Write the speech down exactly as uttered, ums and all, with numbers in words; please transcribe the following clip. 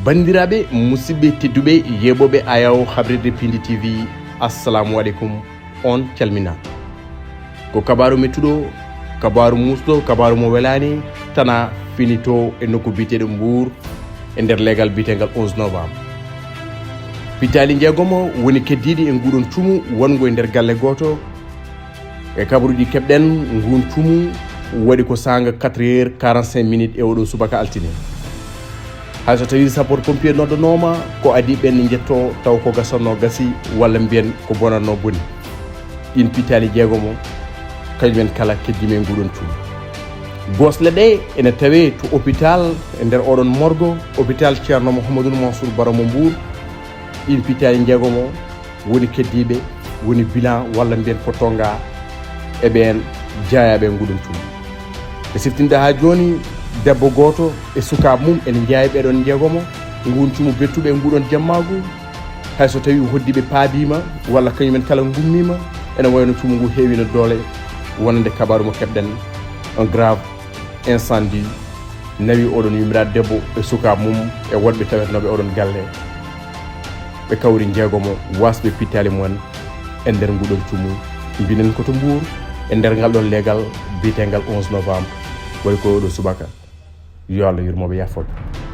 Banndiraaɓe, musidɓe tedduɓe, yeeɓooɓe ayaw habrirde Pindi T V, assalamu aleykum, on calminaa. Ko kabaaru mettuɗo, kabaaru muusɗo, kabaaru mo welaani, tana finito e nokku biyeteeɗo Mbuur, e nder leegal biyeteegal onze novembre. Pittaali njeegomo woni keddiiɗi e nguɗon cumu wonngo e nder galle gooto. E kabaruuji keɓɗen, ngun cumu waɗi ko saanga quatre heures quarante-cinq minutes e oɗo subaka altine. Hay so tawii sapeur pompier noddanooma, ko adii ɓen njetto taw ko gasatno gasi, walla mbiyen ko bonatno boni. Ɗin pittaali jeegomo, kañum en kala keddima e nguɗon cumu. Gosle ɗe ene tawe to hôpital, e nder oɗon morgo, hôpital Ceerno Mouhamadoul Mansour Baro mo Mbuur. Ɗin pittaali jeegomo woni keddiiɓe, woni bilan walla mbiyen ko tonga e ɓeen jaayaaɓe e nguɗon cumu. E siftinde haa jooni, debbo gooto e sukaaɓe mum ene jeyaa e ɓeɗon jeegomo, ngun cumu bettuɓe e nguɗon jemmaagu. Hay so tawii hoddiiɓe paabiima walla kañum en kala ngummiima, ene wayno cumu ngu heewiino doole, wonande kabaaru mo keɓɗen, un grave incendie nawi oɗon yummiraaɗo debbo e sukaaɓe mum e woɗɓe tawetnooɓe oɗon galle. Ɓe kawri jeegomo waasɓe pittaali mumen e nder nguɗon cumu. Mbinen ko to Mbuur, e nder ngal ɗon leegal biyeteengal onze novembre, waɗi ko oɗo subaka. Yo Allah yurmo ɓe, yaafoo ɓe.